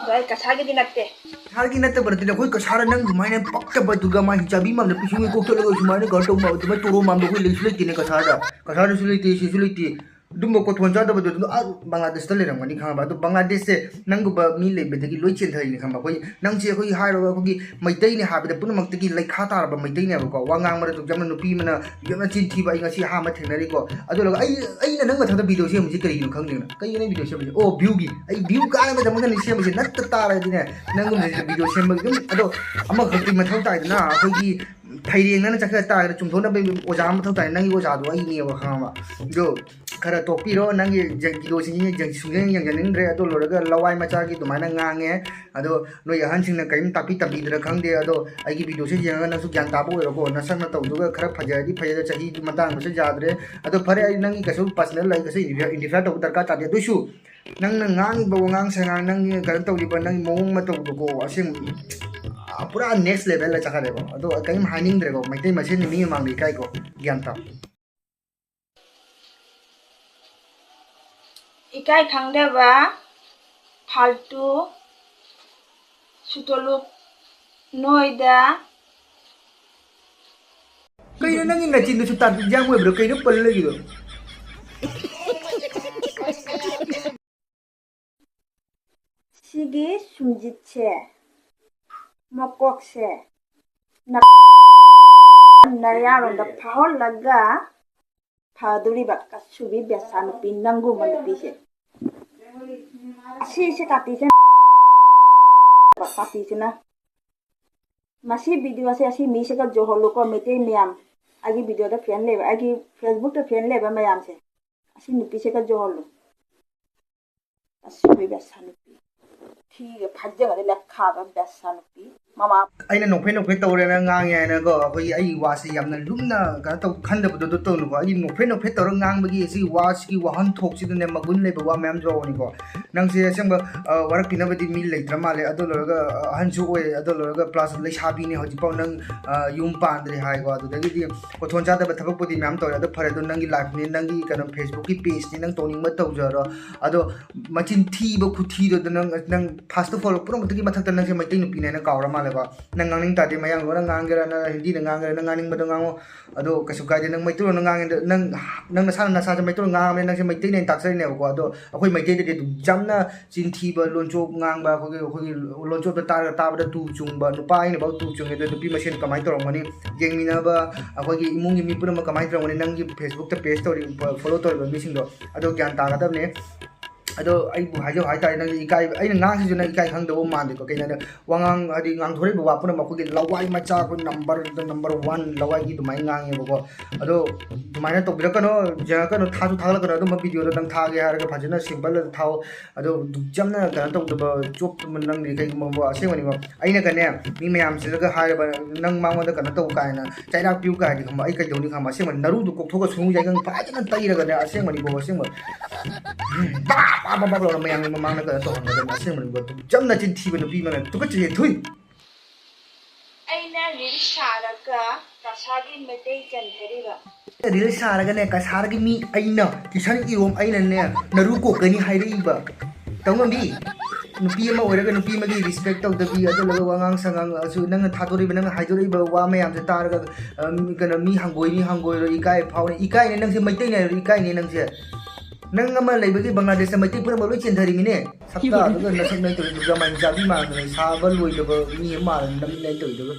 ꯑꯗꯣ ꯑꯩ ꯀꯁꯥꯔꯒꯤꯗꯤ ꯅꯠꯇꯦ꯫ ꯀꯁꯥꯔꯒꯤ ꯅꯠꯇꯕ ꯅꯠꯇꯦꯅꯦ, ꯑꯩꯈꯣꯏ ꯀꯁꯥꯔ ꯅꯪ ꯑꯗꯨꯃꯥꯏꯅ ꯄꯛꯇꯕ, ꯗꯨꯔꯒꯥ ꯃꯥꯏ ꯍꯤꯡꯆꯥꯕꯤ ꯃꯥꯟꯕ ꯄꯤꯁꯨꯡꯒꯤ ꯀꯣꯛ ꯆꯠꯂꯒ ꯁꯨꯃꯥꯏꯅ ꯀꯩꯅꯣ ꯇꯧꯕ, ꯑꯗꯨꯃꯥꯏꯅ ꯇꯣꯔꯣ ꯃꯥꯟꯕ ꯑꯩꯈꯣꯏ ꯂꯩꯁꯨ ꯂꯩꯇꯦꯅꯦ ꯀꯁꯥꯔꯗ꯫ ꯀꯁꯥꯔꯗꯁꯨ ꯂꯩꯇꯦ, ꯁꯤꯁꯨ ꯂꯩꯇꯦ꯫ ꯑꯗꯨꯝꯕ ꯀꯣꯠꯊꯣꯟ ꯆꯥꯗꯕꯗꯣ ꯑꯗꯨꯝ ꯑꯥ ꯕꯪꯒ꯭ꯂꯥꯗꯦꯁꯇ ꯂꯩꯔꯝꯒꯅꯤ, ꯈꯪꯉꯕ? ꯑꯗꯣ ꯕꯪꯒ꯭ꯂꯥꯗꯦꯁꯁꯦ ꯅꯪꯒꯨꯝꯕ ꯃꯤ ꯂꯩꯕꯗꯒꯤ ꯂꯣꯏ ꯆꯦꯟꯊꯔꯤꯅꯤ, ꯈꯪꯕ? ꯑꯩꯈꯣꯏ, ꯅꯪꯁꯦ ꯑꯩꯈꯣꯏꯒꯤ ꯍꯥꯏꯔꯒ ꯑꯩꯈꯣꯏꯒꯤ ꯃꯩꯇꯩꯅꯤ ꯍꯥꯏꯕꯗ ꯄꯨꯝꯅꯃꯛꯇꯒꯤ ꯂꯩꯈꯥ ꯇꯥꯔꯕ ꯃꯩꯇꯩꯅꯦꯕꯀꯣ꯫ ꯋꯥ ꯉꯥꯡꯕꯗꯁꯨ ꯌꯥꯝꯅ ꯅꯨꯄꯤ ꯑꯃꯅ ꯌꯥꯝꯅ ꯆꯤꯟ ꯊꯤꯕ ꯑꯩ ꯉꯁꯤ ꯑꯍꯥꯟꯕ ꯊꯦꯡꯅꯔꯤꯀꯣ꯫ ꯑꯗꯨꯒ ꯑꯩ, ꯑꯩꯅ ꯅꯪ ꯃꯊꯛꯇ ꯚꯤꯗꯤꯑꯣ ꯁꯦꯝꯃꯤꯁꯦ ꯀꯔꯤꯒꯤꯅꯣ ꯈꯪꯗꯦꯅ? ꯀꯩꯒꯤꯅꯣ ꯑꯩ ꯚꯤꯗꯤꯑꯣ ꯁꯦꯝꯃꯤꯁꯦ? ꯑꯣ, ꯚ꯭ꯌꯨꯒꯤ꯫ ꯑꯩ ꯚ꯭ꯌꯨ ꯀꯥꯟꯅꯕꯗꯃꯛꯇꯅꯤ ꯁꯦꯝꯃꯤꯁꯦ꯫ ꯅꯠꯇ ꯇꯥꯔꯒꯗꯤꯅꯦ, ꯅꯪꯒꯨꯝꯕꯁꯤꯗ ꯚꯤꯗꯤꯑꯣ ꯁꯦꯝꯕꯒꯤ ꯑꯗꯨꯝ, ꯑꯗꯣ ꯑꯃꯈꯛꯇꯤ ꯃꯊꯧ ꯇꯥꯏꯗꯅ, ꯑꯩꯈꯣꯏꯒꯤ ꯐꯩꯔꯦꯡꯅꯅ ꯆꯠꯈ꯭ꯔ ꯇꯥꯔꯒꯗꯤ ꯆꯨꯝꯊꯣꯛꯅꯕ ꯑꯣꯖꯥ ꯑꯃ ꯃꯊꯧ ꯇꯥꯏ꯫ ꯅꯪꯒꯤ ꯑꯣꯖꯥꯗꯣ ꯑꯩꯅꯦꯕ, ꯈꯪꯉꯕ? ꯑꯗꯣ ꯈꯔ ꯇꯣꯛꯄꯤꯔꯣ꯫ ꯅꯪꯒꯤ ꯖ-, ꯚꯤꯗꯤꯑꯣꯁꯤꯡꯁꯤ ꯌꯦꯡ-, ꯁꯨꯡꯌꯦꯡ ꯌꯦꯡꯖꯅꯤꯡꯗ꯭ꯔꯦ꯫ ꯑꯗꯣ ꯂꯣꯏꯔꯒ ꯂꯋꯥꯏ ꯃꯆꯥꯒꯤ ꯑꯗꯨꯃꯥꯏꯅ ꯉꯥꯡꯉꯦ꯫ ꯑꯗꯣ ꯅꯣꯏ ꯑꯍꯟꯁꯤꯡꯅ ꯀꯔꯤꯝ ꯇꯥꯛꯄꯤ ꯇꯝꯕꯤꯗ꯭ꯔꯥ ꯈꯪꯗꯦ꯫ ꯑꯗꯣ ꯑꯩꯒꯤ ꯚꯤꯗꯤꯑꯣꯁꯤ ꯌꯦꯡꯉꯒ ꯅꯪꯁꯨ ꯒ꯭ꯌꯥꯟ ꯇꯥꯕ ꯑꯣꯏꯔꯣꯀꯣ꯫ ꯅꯁꯛ ꯅꯇꯧꯗꯨꯒ ꯈꯔ ꯐꯖꯔꯗꯤ ꯐꯩ, ꯑꯗꯣ ꯆꯍꯤ ꯃꯇꯥꯡꯗꯨꯁꯨ ꯌꯥꯗ꯭ꯔꯦ꯫ ꯑꯗꯣ ꯐꯔꯦ, ꯑꯩ ꯅꯪꯒꯤ ꯀꯩꯁꯨ personal ꯑꯩ ꯀꯩꯁꯨ interfere ꯇꯧꯕ ꯗꯔꯀꯥꯔ ꯇꯥꯗꯦ꯫ ꯑꯗꯨꯏꯁꯨ ꯅꯪꯅ ꯉꯥꯡꯉꯤꯕ ꯋꯥꯉꯥꯡ ꯁꯉꯥꯡ, ꯅꯪꯒꯤ ꯀꯩꯅꯣ ꯇꯧꯔꯤꯕ, ꯅꯪꯒꯤ ꯃꯑꯣꯡ ꯃꯇꯧꯗꯨꯀꯣ, ꯑꯁꯦꯡ-, ꯄꯨꯔꯥ next levelꯗ ꯆꯠꯈ꯭ꯔꯦꯀꯣ꯫ ꯑꯗꯣ ꯀꯔꯤꯝ ꯍꯥꯏꯅꯤꯡꯗ꯭ꯔꯦꯀꯣ, ꯃꯩꯇꯩ ꯃꯁꯦꯟꯅꯤ, ꯃꯤ ꯃꯃꯥꯡꯗ ꯏꯀꯥꯏꯀꯣ, ꯒ꯭ꯌꯥꯟ ꯇꯥꯎ꯫ ꯏꯀꯥꯏ ꯈꯪꯗꯕ, ꯐꯥꯜꯇꯨ, ꯁꯨꯇꯣꯂꯨꯞ꯫ ꯅꯣꯏꯗ꯫ ꯀꯩꯅꯣ ꯅꯪꯒꯤ ꯅꯆꯤꯟꯗꯨꯁꯨ ꯇꯥꯟ ꯏꯟꯖꯥꯡ ꯑꯣꯏꯕ꯭ꯔꯣ? ꯀꯩꯅꯣ ꯄꯜ ꯂꯩꯒꯤꯗꯣ? ꯁꯤꯒꯤ ꯁꯨꯝꯖꯤꯠꯁꯦ, ꯃꯀꯣꯛꯁꯦ, ꯅ-, ꯅꯌꯥꯔꯣꯝꯗ ꯐꯥꯎꯍꯜꯂꯒ ꯐꯗꯣꯔꯤꯕ ꯀꯁꯨꯕꯤ ꯕꯦꯁꯥ ꯅꯨꯄꯤ ꯅꯪꯒꯨꯝꯕ ꯅꯨꯄꯤꯁꯦ꯫ ꯑꯁꯤꯁꯦ ꯀꯥꯇꯤꯁꯦ, ꯀꯥꯇꯤꯁꯤꯅ꯫ ꯃꯁꯤ ꯚꯤꯗꯤꯑꯣꯁꯦ ꯑꯁꯤ ꯃꯤꯁꯤꯒ ꯖꯣꯍꯣꯜꯂꯨꯀꯣ, ꯃꯩꯇꯩ ꯃꯌꯥꯝ꯫ ꯑꯩꯒꯤ ꯚꯤꯗꯤꯑꯣꯗ ꯐꯦꯟ ꯂꯩꯕ, ꯑꯩꯒꯤ ꯐꯦꯁꯕꯨꯛꯇ ꯐꯦꯟ ꯂꯩꯕ ꯃꯌꯥꯝꯁꯦ, ꯑꯁꯤ ꯅꯨꯄꯤꯁꯤꯒ ꯖꯣꯍꯣꯜꯂꯨ꯫ ꯑꯁꯤꯕꯤ ꯕꯦꯁꯥ ꯅꯨꯄꯤ꯫ ꯊꯤꯒ ꯐꯥꯏꯖꯒꯗꯤ ꯂꯦꯛꯈꯥꯕ ꯕꯦꯁꯥ ꯅꯨꯄꯤ꯫ ꯃꯃꯥ꯫ ꯑꯩꯅ ꯅꯣꯛꯐꯦꯠ ꯅꯣꯛꯐꯦꯠ ꯇꯧꯔꯦꯅ ꯉꯥꯡꯉꯦ ꯍꯥꯏꯅꯀꯣ, ꯑꯩꯈꯣꯏꯒꯤ ꯑꯩꯒꯤ ꯋꯥꯁꯦ ꯌꯥꯝꯅ ꯂꯨꯝꯅ ꯀꯩꯅꯣ ꯇꯧ-, ꯈꯟꯗꯕꯗꯣ ꯑꯗꯨ ꯇꯧꯅꯨꯀꯣ꯫ ꯑꯩꯒꯤ ꯅꯣꯛꯐꯦꯠ ꯅꯣꯛꯐꯦꯠ ꯇꯧꯔꯒ ꯉꯥꯡꯕꯒꯤ ꯑꯁꯤꯒꯤ ꯋꯥꯁꯤꯒꯤ ꯋꯥꯍꯟꯊꯣꯛꯁꯤꯗꯅꯦ ꯃꯒꯨꯟ ꯂꯩꯕ ꯋꯥ ꯃꯌꯥꯝꯁꯨ ꯌꯥꯎꯕꯅꯤꯀꯣ꯫ ꯅꯪꯁꯦ ꯑꯁꯦꯡꯕ, ꯑ, ꯋꯥꯔꯛꯄꯤꯅꯕꯗꯤ ꯃꯤ ꯂꯩꯇ꯭ꯔ ꯃꯥꯜꯂꯦ꯫ ꯑꯗꯨ ꯂꯣꯏꯔꯒ, ꯑ, ꯑꯍꯟꯁꯨ ꯑꯣꯏ, ꯑꯗꯨ ꯂꯣꯏꯔꯒ plus ꯂꯩꯁꯥꯕꯤꯅꯦ ꯍꯧꯖꯤꯛꯐꯥꯎ ꯅꯪ, ꯑ, ꯌꯨꯝ ꯄꯥꯟꯗ꯭ꯔꯤ ꯍꯥꯏꯀꯣ꯫ ꯑꯗꯨꯗꯒꯤꯗꯤ ꯈꯣꯟꯊꯣꯟ ꯆꯥꯗꯕ ꯊꯕꯛꯄꯨꯗꯤ ꯃꯌꯥꯝ ꯇꯧꯔꯦ꯫ ꯑꯗꯣ ꯐꯔꯦ, ꯑꯗꯣ ꯅꯪꯒꯤ life ꯅꯤ, ꯅꯪꯒꯤ ꯀꯩꯅꯣ Facebook ꯀꯤ page ꯅꯤ, ꯅꯪ ꯇꯧꯅꯤꯡꯕ ꯇꯧꯖꯔꯣ꯫ ꯑꯗꯣ ꯃꯆꯤꯟ ꯊꯤꯕ ꯈꯨꯊꯤꯗꯨꯗ ꯅꯪ, ꯅꯪ first of all ꯄꯨꯝꯅꯃꯛꯇꯒꯤ ꯃꯊꯛꯇ ꯅꯪꯁꯦ ꯃꯩꯇꯩ ꯅꯨꯄꯤꯅꯦꯅ ꯀꯥꯎꯔ ꯃꯥꯜꯂꯦꯀꯣ꯫ ꯅꯪ ꯉꯥꯡꯅꯤꯡ ꯇꯥꯔꯗꯤ ꯃꯌꯥꯡꯂꯣꯟꯅ ꯉꯥꯡꯒꯦꯔꯥ, ꯅꯪ ꯍꯤꯟꯗꯤꯅ ꯉꯥꯡꯒꯦꯔꯥ, ꯅꯪ ꯉꯥꯡꯅꯤꯡꯕꯗꯣ ꯉꯥꯡꯉꯣ꯫ ꯑꯗꯣ ꯀꯩꯁꯨ ꯀꯥꯏꯗꯦ꯫ ꯅꯪ ꯃꯩꯇꯩꯂꯣꯟꯗ ꯉꯥꯡꯉꯦ, ꯅꯪ, ꯅꯪ ꯅꯁꯥꯅ ꯅꯁꯥꯁꯦ ꯃꯩꯇꯩꯂꯣꯟ ꯉꯥꯡꯉꯕꯅꯤꯅ ꯅꯪꯁꯦ ꯃꯩꯇꯩꯅꯦꯅ ꯇꯥꯛꯆꯔꯤꯅꯦꯕꯀꯣ꯫ ꯑꯗꯣ ꯑꯩꯈꯣꯏ ꯃꯩꯇꯩꯗꯗꯤ ꯑꯗꯨꯝ ꯌꯥꯝꯅ ꯆꯤꯟ ꯊꯤꯕ, ꯂꯣꯟꯆꯣꯞ ꯉꯥꯡꯕ, ꯑꯩꯈꯣꯏꯒꯤ, ꯑꯩꯈꯣꯏꯒꯤ ꯂꯣꯟꯆꯣꯞꯇ ꯇꯥꯔꯒ ꯇꯥꯕꯗ ꯇꯨ ꯆꯨꯡꯕ, ꯅꯨꯄꯥ ꯑꯩꯅꯐꯥꯎ ꯇꯨ ꯆꯨꯡꯉꯦ, ꯑꯗꯣ ꯅꯨꯄꯤ ꯃꯁꯦꯟ ꯀꯃꯥꯏꯅ ꯇꯧꯔꯝꯒꯅꯤ? ꯌꯦꯡꯃꯤꯟꯅꯕ ꯑꯩꯈꯣꯏꯒꯤ ꯏꯃꯨꯡꯒꯤ ꯃꯤ ꯄꯨꯝꯅꯃꯛ ꯀꯃꯥꯏꯅ ꯇꯧꯔꯝꯒꯅꯤ? ꯅꯪꯒꯤ Facebook ꯇ page ꯇꯧꯔꯤꯕ, follow ꯇꯧꯔꯤꯕ ꯃꯤꯁꯤꯡꯗꯣ, ꯑꯗꯣ ꯒ꯭ꯌꯥꯟ ꯇꯥꯒꯗꯕꯅꯦ꯫ ꯑꯗꯣ ꯑꯩꯕꯨ ꯍꯥꯏꯖꯧ ꯍꯥꯏꯇꯥꯔꯦ, ꯅꯪꯗꯤ ꯏꯀꯥꯏ, ꯑꯩꯅ ꯉꯥꯡꯉꯤꯁꯤꯁꯨ ꯅꯪ ꯏꯀꯥꯏ ꯈꯪꯗꯕ ꯃꯥꯟꯗꯦꯀꯣ꯫ ꯀꯩꯅꯣ ꯍꯥꯏꯗꯤ, ꯋꯥꯉꯥꯡ ꯍꯥꯏꯗꯤ ꯉꯥꯡꯊꯣꯔꯛꯏꯕ ꯋꯥ ꯄꯨꯝꯅꯃꯛ ꯑꯩꯈꯣꯏꯒꯤ ꯂꯋꯥꯏ ꯃꯆꯥ, ꯑꯩꯈꯣꯏ number, number one ꯂꯋꯥꯏꯒꯤ ꯑꯗꯨꯃꯥꯏꯅ ꯉꯥꯡꯉꯦꯕꯀꯣ꯫ ꯑꯗꯣ ꯑꯗꯨꯃꯥꯏꯅ ꯇꯧꯕꯤꯔꯛꯀꯅꯣ, ꯌꯦꯡꯉꯛꯀꯅꯣ, ꯊꯥꯁꯨ ꯊꯥꯒꯠꯂꯛꯀꯅꯣ꯫ ꯑꯗꯨꯝꯕ video ꯗꯣ ꯅꯪ ꯊꯥꯒꯦ ꯍꯥꯏꯔꯒ ꯐꯖꯅ simple ꯗ ꯊꯥꯎ꯫ ꯑꯗꯣ ꯌꯥꯝꯅ ꯀꯩꯅꯣ ꯇꯧꯗꯕ, ꯆꯣꯞꯇꯕ ꯅꯪꯗꯤ ꯀꯩꯒꯨꯝꯕ ꯑꯁꯦꯡꯕꯅꯤꯀꯣ꯫ ꯑꯩꯅꯒꯅꯦ, ꯃꯤ ꯃꯌꯥꯝꯁꯤꯗꯒ ꯍꯥꯏꯔꯕ, ꯅꯪ ꯃꯉꯣꯟꯗ ꯀꯩꯅꯣ ꯇꯧ ꯀꯥꯏꯅ, ꯆꯩꯔꯥꯛ ꯄꯤꯌꯨ ꯀꯥꯏꯗꯤ ꯈꯪꯕ, ꯑꯩ ꯀꯩꯗꯧꯅꯤ ꯈꯪꯕ? ꯑꯁꯦꯡꯕ ꯅꯔꯨꯗꯣ ꯀꯣꯛꯊꯣꯛꯑꯒ ꯁꯨꯅꯨ ꯌꯥꯏꯒꯪ ꯐꯖꯅ ꯇꯩꯔꯒꯅꯦ, ꯑꯁꯦꯡꯕꯅꯤꯀꯣ, ꯑꯁꯦꯡꯕ꯫ ꯕꯥ ꯕꯥ ꯕꯥ ꯕꯥ ꯂꯥꯎꯅ ꯃꯌꯥꯝꯒꯤ ꯃꯃꯥꯡꯗ ꯀꯩꯅꯣ ꯇꯧꯍꯟꯒꯗꯕꯅꯤ, ꯑꯁꯦꯡꯕꯅꯤꯀꯣ꯫ ꯌꯥꯝꯅ ꯆꯤꯟꯊꯤꯕ ꯅꯨꯄꯤ ꯑꯃꯅ ꯇꯨꯀꯠꯆꯩꯌꯦ, ꯊꯨꯏ꯫ ꯑꯩꯅ reel ꯁꯥꯔꯒ ꯀꯁꯥꯔꯒꯤ ꯃꯩꯇꯩ ꯆꯟꯊꯔꯤꯕ꯫ Reel ꯁꯥꯔꯒꯅꯦ, ꯀꯁꯥꯔꯒꯤ ꯃꯤ ꯑꯩꯅ, ꯀꯤꯁꯟ ꯏꯔꯣꯝ ꯑꯩꯅꯅꯦ, ꯅꯔꯨ ꯀꯣꯛꯀꯅꯤ ꯍꯥꯏꯔꯛꯏꯕ꯫ ꯇꯧꯉꯝꯕꯤ꯫ ꯅꯨꯄꯤ ꯑꯃ ꯑꯣꯏꯔꯒ ꯅꯨꯄꯤ ꯑꯃꯒꯤ respect ꯇꯧꯗꯕꯤ, ꯑꯗꯨ ꯂꯣꯏꯔꯒ ꯋꯥꯉꯥꯡ ꯁꯉꯥꯡ, ꯑꯁꯨ ꯅꯪꯅ ꯊꯥꯗꯣꯔꯛꯏꯕ, ꯅꯪꯅ ꯍꯥꯏꯗꯣꯔꯛꯏꯕ ꯋꯥ ꯃꯌꯥꯝꯁꯦ ꯇꯥꯔꯒ, ꯑ, ꯃꯤ, ꯀꯩꯅꯣ, ꯃꯤ ꯍꯪꯒꯣꯏꯅꯤ, ꯍꯪꯒꯣꯏꯔꯣꯏ, ꯏꯀꯥꯏ ꯐꯥꯎꯅꯤ, ꯏꯀꯥꯏꯅꯤ, ꯅꯪꯁꯦ ꯃꯩꯇꯩꯅꯦ ꯍꯥꯏꯔꯣ, ꯏꯀꯥꯏꯅꯤ ꯅꯪꯁꯦ꯫ ꯅꯪ ꯑꯃ ꯂꯩꯕꯒꯤ ꯕꯪꯒ꯭ꯂꯥꯗꯦꯁꯇ ꯃꯩꯇꯩ ꯄꯨꯝꯅꯃꯛ ꯂꯣꯏ ꯆꯦꯟꯊꯔꯤꯃꯤꯅꯦ꯫ ꯁꯛꯇꯥꯗꯨꯒ ꯅꯁꯛ ꯅꯩꯇꯧꯔꯤꯗꯨꯒ ꯃꯥꯏ ꯆꯥꯕꯤ ꯃꯥꯟꯗꯅ ꯁꯥꯕ ꯂꯣꯏꯗꯕ ꯃꯤ ꯑꯃ ꯃꯥꯟꯗꯅ ꯅꯃꯤꯠ ꯅꯩꯇꯧꯔꯤꯗꯨꯒ꯫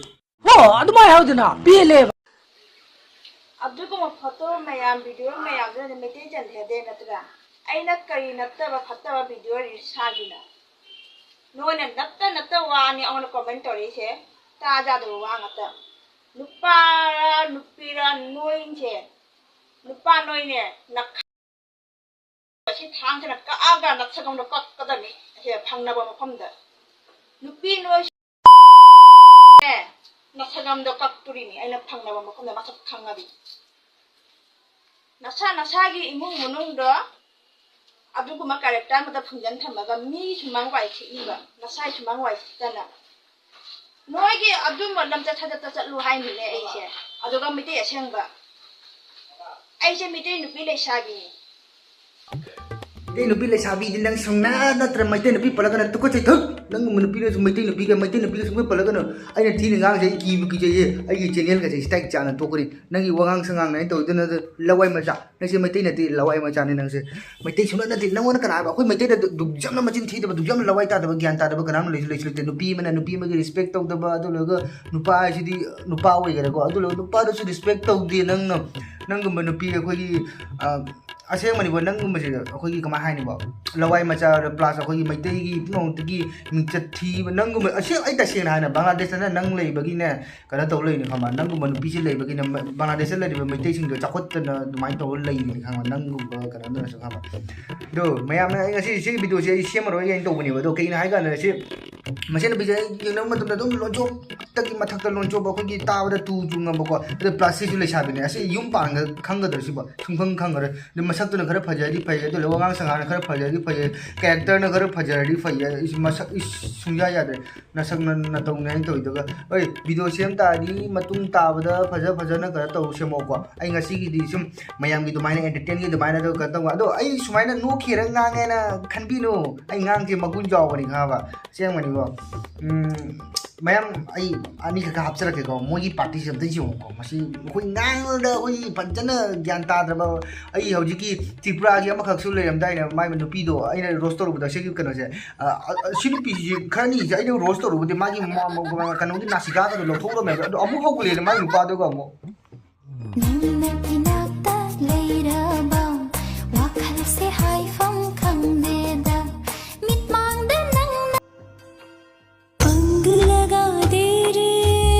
ꯍꯣ, ꯑꯗꯨꯃꯥꯏ ꯍꯥꯏꯍꯧꯗꯅ ꯄꯦꯜꯂꯦꯕ꯫ ꯑꯗꯨꯒꯨꯝꯕ ꯐꯣꯇꯣ ꯃꯌꯥꯝ, ꯚꯤꯗꯤꯑꯣ ꯃꯌꯥꯝꯗꯨꯅ ꯃꯩꯇꯩ ꯆꯟꯈ꯭ꯔꯗꯦ ꯅꯠꯇ꯭ꯔꯥ? ꯑꯩꯅ ꯀꯔꯤ ꯅꯠꯇꯕ ꯐꯠꯇꯕ ꯚꯤꯗꯤꯑꯣ ꯔꯤꯜꯁ ꯁꯥꯈꯤꯅꯣ? ꯅꯣꯏꯅ ꯅꯠꯇ ꯅꯠꯇ ꯋꯥꯅꯤ ꯑꯩꯉꯣꯟꯗ ꯀꯣꯃꯦꯟ ꯇꯧꯔꯛꯏꯁꯦ꯫ ꯇꯥꯖꯥꯗꯕ ꯋꯥ ꯉꯥꯛꯇ꯫ ꯅꯨꯄꯥꯔ ꯅꯨꯄꯤꯔ ꯅꯣꯏꯁꯦ, ꯅꯨꯄꯥ ꯅꯣꯏꯅꯦ ꯅꯈ-, ꯑꯁꯤ ꯊꯥꯡꯁꯤꯅ ꯀꯛꯑꯒ ꯅꯛꯁꯒꯝꯗꯣ ꯀꯛꯀꯗꯕꯅꯤ꯫ ꯑꯁꯤ ꯐꯪꯅꯕ ꯃꯐꯝꯗ ꯅꯨꯄꯤ ꯅꯣꯏ ꯅꯁꯒꯝꯗꯣ ꯀꯛꯇꯣꯔꯤꯅꯤ ꯑꯩꯅ ꯐꯪꯅꯕ ꯃꯐꯝꯗ ꯃꯁꯛ ꯈꯪꯉꯗꯤ꯫ ꯅꯁꯥ ꯅꯁꯥꯒꯤ ꯏꯃꯨꯡ ꯃꯅꯨꯡꯗꯣ ꯑꯗꯨꯒꯨꯝꯕ ꯀꯦꯔꯦꯛꯇꯔ ꯑꯃꯗ ꯐꯨꯝꯖꯤꯟ ꯊꯝꯃꯒ ꯃꯤ ꯁꯨꯃꯥꯡ ꯋꯥꯏ ꯁꯤꯠꯂꯤꯕ, ꯅꯁꯥ ꯁꯨꯃꯥꯡ ꯋꯥꯏ ꯁꯤꯠꯇꯅ꯫ ꯅꯣꯏꯒꯤ ꯑꯗꯨꯝꯕ ꯂꯝꯆꯠ ꯁꯥꯖꯠꯇ ꯆꯠꯂꯨ ꯍꯥꯏꯅꯤꯅꯦ ꯑꯩꯁꯦ꯫ ꯑꯗꯨꯒ ꯃꯩꯇꯩ ꯑꯁꯦꯡꯕ, ꯑꯩꯁꯦ ꯃꯩꯇꯩ ꯅꯨꯄꯤ ꯂꯩꯁꯥꯕꯤꯅꯤ꯫ ꯃꯩꯇꯩ ꯅꯨꯄꯤ ꯂꯩꯁꯥꯕꯤꯗꯤ ꯅꯪ ꯁꯨꯡꯅ ꯅꯠꯇ꯭ꯔ ꯃꯩꯇꯩ ꯅꯨꯄꯤ ꯄꯜꯂꯒꯅ ꯇꯨꯀꯠꯆꯩ ꯊꯨꯠ꯫ ꯅꯪꯒꯨꯝꯕ ꯅꯨꯄꯤꯅꯁꯨ ꯃꯩꯇꯩ ꯅꯨꯄꯤꯒ ꯃꯩꯇꯩ ꯅꯨꯄꯤꯒ ꯁꯨꯡꯄꯜ ꯄꯜꯂꯒꯅꯨ꯫ ꯑꯩꯅ ꯊꯤꯅ ꯉꯥꯡꯁꯦ ꯑꯩ ꯀꯤꯕꯨ ꯀꯤꯖꯩꯌꯦ꯫ ꯑꯩꯒꯤ ꯆꯦꯅꯦꯜꯒꯁꯦ strike ꯆꯥꯅ ꯇꯣꯛꯀꯅꯤ꯫ ꯅꯪꯒꯤ ꯋꯥꯉꯥꯡ ꯁꯉꯥꯡꯅ ꯑꯩꯅ ꯇꯧꯗꯅ ꯂꯋꯥꯏ ꯃꯆꯥ꯫ ꯅꯪꯁꯦ ꯃꯩꯇꯩ ꯅꯠꯇꯦ, ꯂꯋꯥꯏ ꯃꯆꯥꯅꯤ ꯅꯪꯁꯦ꯫ ꯃꯩꯇꯩ ꯁꯨꯡꯅꯠ ꯅꯠꯇꯦ꯫ ꯅꯪꯉꯣꯟꯗ ꯀꯅꯥ ꯍꯥꯏꯕ? ꯑꯩꯈꯣꯏ ꯃꯩꯇꯩꯗ ꯗꯨ-, ꯗꯨꯛꯖꯝꯅ ꯃꯆꯤꯟ ꯊꯤꯗꯕ, ꯗꯨꯛꯖꯝꯅ ꯂꯋꯥꯏ ꯇꯥꯗꯕ, ꯒ꯭ꯌꯥꯟ ꯇꯥꯗꯕ ꯀꯅꯥꯝ ꯂꯩꯁꯨ ꯂꯩꯁꯨ ꯂꯩꯇꯦ꯫ ꯅꯨꯄꯤ ꯑꯃꯅ ꯅꯨꯄꯤ ꯑꯃꯒꯤ respect ꯇꯧꯗꯕ, ꯑꯗꯨ ꯂꯣꯏꯔꯒ ꯅꯨꯄꯥ ꯍꯥꯏꯁꯤꯗꯤ ꯅꯨꯄꯥ ꯑꯣꯏꯒꯦꯔꯥꯀꯣ, ꯑꯗꯨ ꯂꯣꯏꯔꯒ ꯅꯨꯄꯥꯗꯁꯨ respect ꯇꯧꯗꯦ ꯅꯪꯅ꯫ ꯅꯪꯒꯨꯝꯕ ꯅꯨꯄꯤ ꯑꯩꯈꯣꯏꯒꯤ, ꯑ, ꯑꯁꯦꯡꯕꯅꯤꯀꯣ, ꯅꯪꯒꯨꯝꯕꯁꯦ ꯑꯩꯈꯣꯏꯒꯤ ꯀꯃꯥꯏ ꯍꯥꯏꯅꯤꯕ? ꯂꯋꯥꯏ ꯃꯆꯥ plus ꯑꯩꯈꯣꯏꯒꯤ ꯃꯩꯇꯩꯒꯤ ꯄꯨꯝꯅꯃꯛꯇꯒꯤ ꯃꯤꯡꯆꯠ ꯊꯤꯕ ꯅꯪꯒꯨꯝꯕ, ꯑꯁꯦꯡ-, ꯑꯩ ꯇꯁꯦꯡꯅ ꯍꯥꯏꯅ ꯕꯪꯒ꯭ꯂꯥꯗꯦꯁꯇꯅ ꯅꯪ ꯂꯩꯕꯒꯤꯅꯦ, ꯀꯩꯅꯣ ꯇꯧ ꯂꯩꯅꯤ ꯈꯪꯕ? ꯅꯪꯒꯨꯝꯕ ꯅꯨꯄꯤꯁꯦ ꯂꯩꯕꯒꯤꯅꯦ ꯃ-, ꯕꯪꯒ꯭ꯂꯥꯗꯦꯁꯇ ꯂꯩꯔꯤꯕ ꯃꯩꯇꯩꯁꯤꯡꯗꯣ ꯆꯥꯎꯈꯠꯇꯅ ꯑꯗꯨꯃꯥꯏꯅ ꯇꯧꯔ ꯂꯩꯔꯤꯅꯤ ꯈꯪꯕ? ꯅꯪꯒꯨꯝꯕ ꯀꯩꯅꯣꯗꯨꯅꯁꯨ ꯈꯪꯕ? ꯑꯗꯣ ꯃꯌꯥꯝꯅ ꯑꯩ ꯉꯁꯤ ꯁꯤꯒꯤ video ꯁꯦ ꯑꯩ ꯁꯦꯝꯃꯔꯣꯏ ꯀꯥꯏꯅ ꯇꯧꯕꯅꯦꯕ꯫ ꯑꯗꯣ ꯀꯩꯒꯤꯅꯣ ꯍꯥꯏ ꯀꯥꯟꯗ ꯁꯤ ꯃꯁꯤ ꯅꯨꯄꯤꯁꯦ ꯑꯩ ꯌꯦꯡꯅꯕ ꯃꯇꯝꯗ ꯑꯗꯨꯝ ꯂꯣꯟꯆꯣꯞꯇꯒꯤ ꯃꯊꯛꯇ ꯂꯣꯟꯆꯣꯞ, ꯑꯩꯈꯣꯏꯒꯤ ꯇꯥꯕꯗ ꯇꯨ ꯆꯨꯡꯉꯕꯀꯣ꯫ ꯑꯗꯣ plus ꯁꯤꯁꯨ ꯂꯩꯁꯥꯕꯤꯅꯦ꯫ ꯑꯁꯤ ꯌꯨꯝ ꯄꯥꯟꯒ ꯈꯪꯒꯗ꯭ꯔꯥ ꯁꯤꯕꯣ? ꯁꯨꯡꯈꯪ ꯈꯪꯉꯔꯣꯏ꯫ ꯑꯗꯨ ꯁꯛꯇꯨꯅ ꯈꯔ ꯐꯖꯔꯗꯤ ꯐꯩ, ꯑꯗꯨ ꯋꯥꯉꯥꯡ ꯁꯉꯥꯡꯅ ꯈꯔ ꯐꯖꯔꯗꯤ ꯐꯩ, ꯀꯦꯔꯦꯛꯇꯔꯅ ꯈꯔ ꯐꯖꯔꯗꯤ ꯐꯩ꯫ ꯑꯩꯁꯨ ꯃꯁꯛ ꯏꯁ ꯁꯨꯡꯌꯥ ꯌꯥꯗ꯭ꯔꯦ꯫ ꯅꯁꯛ ꯅ- ꯅꯇꯧꯅꯦ ꯍꯥꯏꯅ ꯇꯧꯔꯤꯗꯨꯒ, ꯍꯣꯏ, ꯚꯤꯗꯤꯑꯣ ꯁꯦꯝ ꯇꯥꯔꯗꯤ ꯃꯇꯨꯡ ꯇꯥꯕꯗ ꯐꯖ ꯐꯖꯅ ꯀꯩꯅꯣ ꯇꯧ ꯁꯦꯝꯃꯛꯑꯣꯀꯣ꯫ ꯑꯩ ꯉꯁꯤꯒꯤꯗꯤ ꯁꯨꯝ ꯃꯌꯥꯝꯒꯤ ꯑꯗꯨꯃꯥꯏꯅ ꯑꯦꯟꯇꯔꯇꯦꯟꯒꯤ ꯑꯗꯨꯃꯥꯏꯅ ꯇꯧ ꯀꯩꯅꯣ ꯇꯧꯕ, ꯑꯗꯣ ꯑꯩ ꯁꯨꯃꯥꯏꯅ ꯅꯣꯛꯈꯤꯔ ꯉꯥꯡꯉꯦꯅ ꯈꯟꯕꯤꯅꯨ꯫ ꯑꯩ ꯉꯥꯡꯁꯦ ꯃꯒꯨꯟ ꯆꯥꯎꯕꯅꯤ ꯈꯪꯉꯕ? ꯑꯁꯦꯡꯕꯅꯤꯀꯣ꯫ ꯎꯝ, ꯃꯌꯥꯝ ꯑꯩ ꯑꯅꯤꯈꯛ ꯍꯥꯞꯆꯔꯛꯀꯦꯀꯣ꯫ ꯃꯣꯏꯒꯤ ꯄꯥꯔꯇꯤꯁꯦ ꯑꯝꯇ ꯌꯦꯡꯉꯨꯀꯣ꯫ ꯃꯁꯤ ꯑꯩꯈꯣꯏ ꯉꯥꯡꯕꯗ ꯑꯩꯈꯣꯏ ꯐꯖꯅ ꯒ꯭ꯌꯥꯟ ꯇꯥꯗ꯭ꯔꯕ, ꯑꯩ ꯍꯧꯖꯤꯛꯀꯤ ꯇ꯭ꯔꯤꯄꯨꯔꯥꯒꯤ ꯑꯃꯈꯛꯁꯨ ꯂꯩꯔꯝꯗꯥꯏꯅꯦ, ꯃꯥꯏ ꯅꯨꯄꯤꯗꯣ ꯑꯩꯅ ꯔꯣꯁ ꯇꯧꯔꯨꯕꯗ ꯁꯤꯒꯤ ꯀꯩꯅꯣꯁꯦ, ꯑ, ꯑ, ꯁꯤ ꯅꯨꯄꯤꯁꯤꯁꯨ ꯈꯔꯅꯤꯁꯦ ꯑꯩꯅ ꯔꯣꯁ ꯇꯧꯔꯨꯕꯗꯤ ꯃꯥꯒꯤ ꯃ-, ꯃ-, ꯃ-, ꯀꯩꯅꯣꯒꯤ ꯅꯥꯁꯤꯀꯥꯒꯗꯣ ꯂꯧꯊꯣꯛꯂꯝꯃꯦꯕ꯫ ꯑꯗꯣ ꯑꯃꯨꯛ ꯍꯧꯒꯠꯂꯛꯑꯦ ꯃꯥꯒꯤ ꯅꯨꯄꯥꯗꯨꯒ ꯑꯃꯨꯛ꯫ ꯅꯪꯅ ꯏꯅꯥꯛꯇ ꯂꯩꯔꯕ ꯋꯥꯈꯜꯁꯦ ꯍꯥꯏꯐꯝ ꯈꯪꯗꯦꯗ꯫ ꯃꯤꯠꯃꯥꯡꯗ ꯅꯪꯅ ꯄꯪꯂꯒ ꯗꯦꯔꯦ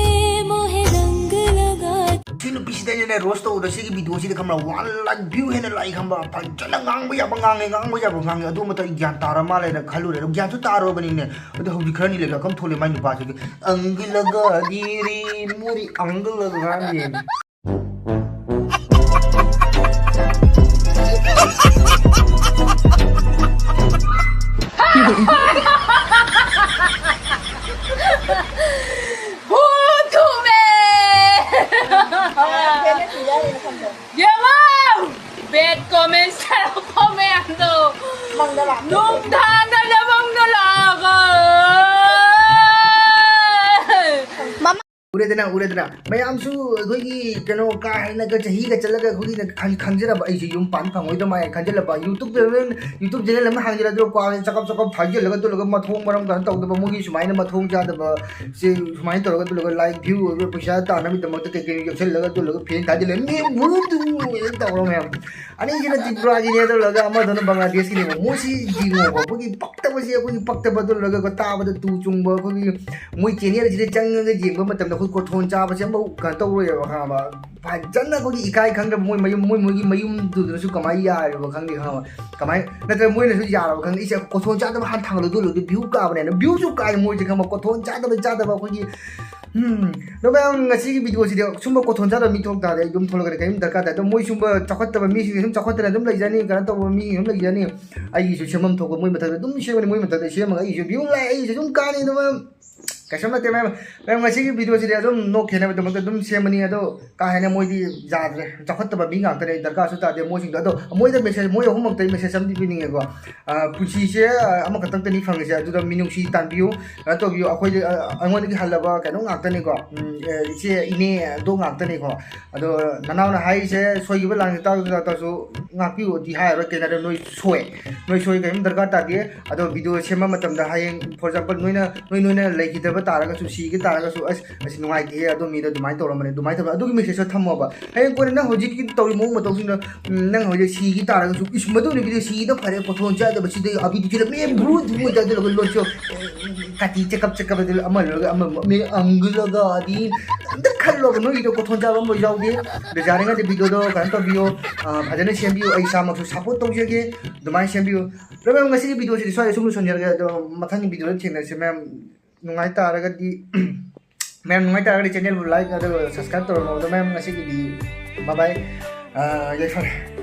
ꯃꯣꯍꯦ ꯔꯪ ꯂꯒꯥ ꯁꯤ ꯅꯨꯄꯤꯁꯤꯗ ꯑꯩꯅꯅꯦ ꯔꯣꯁ ꯇꯧꯕꯗ ꯁꯤꯒꯤ ꯚꯤꯗꯤꯑꯣꯁꯤꯗ ꯈꯪꯕ꯭ꯔꯥ, ꯋꯥꯟ ꯂꯥꯛ ꯚ꯭ꯌꯨ ꯍꯦꯟꯅ ꯂꯥꯛꯏ ꯈꯪꯕ꯭ꯔꯥ꯫ ꯐꯖꯅ ꯉꯥꯡꯕ ꯌꯥꯕ ꯉꯥꯡꯉꯦ, ꯉꯥꯡꯕ ꯌꯥꯕ ꯉꯥꯡꯉꯦ꯫ ꯑꯗꯨ ꯃꯇꯝ ꯒ꯭ꯌꯥꯟ ꯇꯥꯔ ꯃꯥꯜꯂꯦꯅ ꯈꯜꯂꯨꯔꯦ꯫ ꯑꯗꯣ ꯒ꯭ꯌꯥꯟꯁꯨ ꯇꯥꯔꯨꯔꯕꯅꯤꯅꯦ꯫ ꯑꯗꯣ ꯍꯧꯖꯤꯛ ꯈꯔꯅꯤ ꯂꯩꯔꯒ ꯀꯝ ꯊꯣꯛꯂꯦ ꯃꯥꯏ ꯅꯨꯄꯥꯁꯤꯒꯤ ꯑꯪꯒꯤ ꯂꯒꯥ ꯗꯤꯔꯤ ꯃꯨꯔꯤ ꯑꯪꯒ ꯂꯒꯥ ꯉꯥꯡꯉꯦ꯫ ꯍꯨ ꯊꯨꯝꯃꯦ! ꯌꯦꯡꯉꯣ! Bad comments ꯊꯥꯔꯛꯄ ꯃꯌꯥꯝꯗꯣ ꯅꯨꯡꯗꯥꯡꯗ ꯃꯪꯗ ꯂꯥꯛꯑꯒ ꯎꯔꯦꯗꯅ, ꯎꯔꯦꯗꯅ꯫ ꯃꯌꯥꯝꯁꯨ ꯑꯩꯈꯣꯏꯒꯤ ꯀꯩꯅꯣ ꯀꯥ ꯍꯦꯟꯅꯒ ꯆꯍꯤꯒ ꯆꯠꯂꯒ ꯑꯩꯈꯣꯏꯒꯤꯅ ꯈꯪ-, ꯈꯪꯖꯔꯕ ꯑꯩꯁꯦ ꯌꯨꯝ ꯄꯥꯟ ꯐꯪꯉꯣꯏꯗ ꯃꯥꯏ ꯈꯟꯖꯜꯂꯕ꯫ YouTube channel, YouTube channel ꯑꯃ ꯍꯥꯡꯖꯔ ꯑꯗꯨꯒ ꯀ꯭ꯋꯥꯁꯦ ꯆꯀꯞ ꯆꯀꯞ ꯊꯥꯖꯤꯜꯂꯒ ꯑꯗꯨꯒ ꯃꯊꯣꯡ ꯃꯔꯝ ꯀꯩꯅꯣ ꯇꯧꯗꯕ ꯃꯣꯏꯒꯤ ꯁꯨꯃꯥꯏꯅ ꯃꯊꯣꯡ ꯆꯥꯗꯕ ꯁꯦ ꯁꯨꯃꯥꯏꯅ ꯇꯧꯔꯒ ꯑꯗꯨꯒ like view ꯑꯣꯏꯕ ꯄꯩꯁꯥ ꯇꯥꯟꯅꯕꯒꯤꯗꯃꯛꯇ ꯀꯩ ꯀꯩꯅꯣ ꯌꯣꯛꯁꯜꯂꯒ ꯑꯗꯨꯒ fan ꯊꯥꯖꯤꯜꯂꯒ ꯃꯤ ꯋꯨ ꯇꯨ ꯇꯧꯔ ꯃꯌꯥꯝ꯫ ꯑꯅꯤꯁꯤꯅ ꯇ꯭ꯔꯤꯄꯨꯔꯥꯒꯤꯅꯦ ꯑꯗꯨꯒ ꯑꯃꯗꯨꯅ ꯕꯪꯒ꯭ꯂꯥꯗꯦꯁꯀꯤꯅꯦꯕ꯫ ꯃꯣꯏꯁꯤ ꯌꯦꯡꯉꯣꯕ, ꯑꯩꯈꯣꯏꯒꯤ ꯄꯛꯇꯕꯁꯦ, ꯑꯩꯈꯣꯏꯒꯤ ꯄꯛꯇꯕ ꯑꯗꯨꯒ ꯇꯥꯕꯗ ꯇꯨ ꯆꯨꯡꯕ, ꯑꯩꯈꯣꯏꯒꯤ ꯃꯣꯏ channel ꯁꯤꯗ ꯆꯪꯉꯒ ꯌꯦꯡꯕ ꯃꯇꯝꯗ ꯑꯩꯈꯣꯏ ꯀꯣꯊꯣꯟ ꯆꯥꯕꯁꯦ ꯑꯃꯐꯥꯎ ꯀꯩꯅꯣ ꯇꯧꯔꯣꯏꯕ, ꯈꯪꯉꯕ? ꯐꯖꯅ ꯑꯩꯈꯣꯏꯒꯤ ꯏꯀꯥꯏ ꯈꯪꯗꯕ ꯃꯣꯏ ꯃꯌꯨꯝ, ꯃꯣꯏ, ꯃꯣꯏꯒꯤ ꯃꯌꯨꯝꯗꯨꯗꯅꯁꯨ ꯀꯃꯥꯏꯅ ꯌꯥꯔꯤꯕ ꯈꯪꯗꯦ, ꯈꯪꯉꯕ? ꯀꯃꯥꯏ ꯅꯠꯇ꯭ꯔꯒ ꯃꯣꯏꯅꯁꯨ ꯌꯥꯔꯕ ꯈꯪꯗꯦ꯫ ꯏꯁꯦ ꯀꯣꯊꯣꯟ ꯆꯥꯗꯕ ꯍꯥꯟꯅ ꯊꯥꯡꯒꯠꯂꯨꯗꯣꯏ ꯂꯣꯏꯗꯤ view ꯀꯥꯕꯅꯦꯅ view ꯁꯨ ꯀꯥꯏ ꯃꯣꯏꯁꯦ, ꯈꯪꯉꯕ? ꯀꯣꯊꯣꯟ ꯆꯥꯗꯕ, ꯆꯥꯗꯕ ꯑꯩꯈꯣꯏꯒꯤ ꯎꯝ, ꯑꯗꯣ ꯃꯌꯥꯝ, ꯉꯁꯤꯒꯤ ꯚꯤꯗꯤꯑꯣꯁꯤꯗꯤ ꯁꯨꯝꯕ ꯀꯣꯊꯣꯟ ꯆꯥꯗꯕ ꯃꯤ ꯊꯣꯛ ꯇꯥꯔꯗꯤ ꯑꯩ ꯑꯗꯨꯝ ꯊꯣꯛꯂꯛꯀꯅꯤ, ꯀꯔꯤꯝ ꯗꯔꯀꯥꯔ ꯇꯥꯗꯦ꯫ ꯑꯗꯣ ꯃꯣꯏ ꯁꯨꯝꯕ ꯆꯥꯎꯈꯠꯇꯕ ꯃꯤꯁꯤꯡꯁꯦ ꯁꯨꯝ ꯆꯥꯎꯈꯠꯇꯅ ꯑꯗꯨꯝ ꯂꯩꯖꯅꯤ, ꯀꯩꯅꯣ ꯇꯧꯕ ꯃꯤ ꯑꯗꯨꯝ ꯂꯩꯖꯅꯤ꯫ ꯑꯩꯒꯤꯁꯨ ꯁꯦꯝꯐꯝ ꯊꯣꯛꯄ ꯃꯣꯏ ꯃꯊꯛꯇ ꯑꯗꯨꯝ ꯁꯦꯝꯒꯅꯤ, ꯃꯣꯏ ꯃꯊꯛꯇ ꯁꯦꯝꯃꯒ ꯑꯩꯒꯤꯁꯨ ꯚ꯭ꯌꯨ ꯂꯥꯛꯑꯦ, ꯑꯩꯒꯤꯁꯨ ꯑꯗꯨꯝ ꯀꯥꯟꯅꯩ꯫ ꯑꯗꯣ ꯃꯌꯥꯝ, ꯀꯩꯁꯨ ꯅꯠꯇꯦ ꯃꯌꯥꯝ꯫ ꯃꯌꯥꯝ, ꯉꯁꯤꯒꯤ ꯚꯤꯗꯤꯑꯣꯁꯤꯗꯤ ꯑꯗꯨꯝ ꯅꯣꯛꯈꯤꯅꯕꯒꯤꯗꯃꯛꯇ ꯑꯗꯨꯝ ꯁꯦꯝꯕꯅꯤ꯫ ꯑꯗꯣ ꯀꯥ ꯍꯦꯟꯅ ꯃꯣꯏꯗꯤ ꯌꯥꯗ꯭ꯔꯦ, ꯆꯥꯎꯈꯠꯇꯕ ꯃꯤ ꯉꯥꯛꯇꯅꯦ, ꯑꯩ ꯗꯔꯀꯥꯔꯁꯨ ꯇꯥꯗꯦ ꯃꯣꯏꯁꯤꯡꯗꯣ꯫ ꯑꯗꯣ ꯃꯣꯏꯗ ꯃꯦꯁꯦꯖ, ꯃꯣꯏ ꯑꯍꯨꯝꯃꯛꯇ ꯑꯩ ꯃꯦꯁꯦꯖ ꯑꯃꯗꯤ ꯄꯤꯅꯤꯡꯉꯦꯀꯣ꯫ ꯑ, ꯄꯨꯟꯁꯤꯁꯦ, ꯑ, ꯑꯃꯈꯛꯇꯪꯇꯅꯤ ꯐꯪꯉꯤꯁꯦ, ꯑꯗꯨꯗ ꯃꯤꯅꯨꯡꯁꯤ ꯇꯥꯟꯕꯤꯌꯨ, ꯀꯩꯅꯣ ꯇꯧꯕꯤꯌꯨ꯫ ꯑꯩꯈꯣꯏꯗ, ꯑ, ꯑꯩꯉꯣꯟꯗꯒꯤ ꯍꯜꯂꯕ ꯀꯩꯅꯣ ꯉꯥꯛꯇꯅꯤꯀꯣ꯫ ꯎꯝ, ꯑ, ꯏꯆꯦ, ꯏꯅꯦ, ꯑꯗꯣ ꯉꯥꯛꯇꯅꯤꯀꯣ꯫ ꯑꯗꯣ ꯅꯅꯥꯎꯅ ꯍꯥꯏꯔꯤꯁꯦ ꯁꯣꯏꯈꯤꯕ ꯂꯥꯟꯈꯤꯕ ꯇꯥꯔꯁꯨ, ꯇꯥꯔꯁꯨ ꯉꯥꯛꯄꯤꯌꯨꯗꯤ ꯍꯥꯏꯔꯔꯣꯏ, ꯀꯩꯅꯣ ꯍꯥꯏꯔꯦ, ꯅꯣꯏ ꯁꯣꯏ, ꯅꯣꯏ ꯁꯣꯏ, ꯀꯔꯤꯝ ꯗꯔꯀꯥꯔ ꯇꯥꯗꯦ꯫ ꯑꯗꯣ ꯚꯤꯗꯤꯑꯣ ꯁꯦꯝꯕ ꯃꯇꯝꯗ ꯍꯌꯦꯡ, for example, ꯅꯣꯏꯅ, ꯅꯣꯏ, ꯅꯣꯏꯅ ꯂꯩꯈꯤꯗꯕ ꯇꯥꯔꯒꯁꯨ, ꯁꯤꯒꯤ ꯇꯥꯔꯒꯁꯨ, "ꯑꯁ, ꯑꯁ, ꯅꯨꯡꯉꯥꯏꯇꯦꯍꯦ, ꯑꯗꯣ ꯃꯤꯗꯣ ꯑꯗꯨꯃꯥꯏꯅ ꯇꯧꯔꯝꯕꯅꯦ", ꯑꯗꯨꯃꯥꯏꯅ ꯇꯧꯕ, ꯑꯗꯨꯒꯤ ꯃꯦꯁꯦꯖꯇꯣ ꯊꯝꯃꯣꯕ꯫ ꯍꯌꯦꯡ ꯀꯣꯟꯅ ꯅꯪ ꯍꯧꯖꯤꯛꯀꯤ ꯇꯧꯔꯤ ꯃꯑꯣꯡ ꯃꯇꯧꯁꯤꯡꯗꯣ, ꯎꯝ, ꯅꯪ ꯍꯧꯖꯤꯛ ꯁꯤꯒꯤ ꯇꯥꯔꯒꯁꯨ, "ꯏꯁ, ꯃꯗꯨ ꯅꯨꯄꯤꯗꯣ ꯁꯤꯗ ꯐꯔꯦ, ꯀꯣꯊꯣꯟ ꯆꯥꯗꯕ, ꯁꯤꯗ ꯑꯕꯤꯗꯨ ꯆꯤꯜꯂ, ꯃꯦ ꯕ꯭ꯔꯨ ꯊꯨꯝꯃꯣꯏ ꯆꯥꯗꯂꯒ ꯂꯣꯠꯁꯣ, ꯀꯥꯇꯤ ꯆꯦꯀꯞ ꯆꯦꯀꯞ ꯑꯗꯨ ꯑꯃ ꯂꯣꯏꯔꯒ ꯑꯃ, ꯃꯦ ꯑꯪꯒꯨꯂꯒ ꯑꯗꯤ ꯑꯝꯇ ꯈꯜꯂꯣꯕ, ꯅꯣꯏꯒꯤꯗꯣ ꯀꯣꯊꯣꯟ ꯆꯥꯕ ꯑꯃ ꯌꯥꯎꯗꯦ꯫ ꯑꯗꯨ ꯌꯥꯔꯤꯉꯩꯗꯤ ꯚꯤꯗꯤꯑꯣꯗꯣ ꯀꯩꯅꯣ ꯇꯧꯕꯤꯌꯣ, ꯑ, ꯐꯖꯅ ꯁꯦꯝꯕꯤꯌꯨ, ꯑꯩ ꯏꯁꯥꯃꯛꯁꯨ ꯁꯞꯄꯣꯔꯠ ꯇꯧꯖꯒꯦ, ꯑꯗꯨꯃꯥꯏꯅ ꯁꯦꯝꯕꯤꯌꯨ꯫ ꯑꯗꯣ ꯃꯌꯥꯝ, ꯉꯁꯤꯒꯤ ꯚꯤꯗꯤꯑꯣꯁꯤꯗꯤ ꯁ꯭ꯋꯥꯏꯗ ꯁꯨꯝ ꯂꯣꯏꯁꯤꯟꯖꯔꯒꯦ, ꯑꯗꯣ ꯃꯊꯪꯒꯤ ꯚꯤꯗꯤꯑꯣꯗ ꯊꯦꯡꯅꯔꯁꯤ ꯃꯌꯥꯝ꯫ ꯅꯨꯡꯉꯥꯏ ꯇꯥꯔꯒꯗꯤ, ꯃꯌꯥꯝ ꯅꯨꯡꯉꯥꯏ ꯇꯥꯔꯒꯗꯤ ꯆꯦꯅꯦꯜꯕꯨ ꯂꯥꯏꯛ ꯑꯗꯨꯒ ꯁꯕꯁꯀ꯭ꯔꯥꯏꯕ ꯇꯧꯔꯝꯃꯣ꯫ ꯑꯗꯣ ꯃꯌꯥꯝ, ꯉꯁꯤꯒꯤꯗꯤ ꯕꯥꯏ ꯕꯥꯏ꯫ ꯑ, ꯌꯥꯏꯐꯔꯦ꯫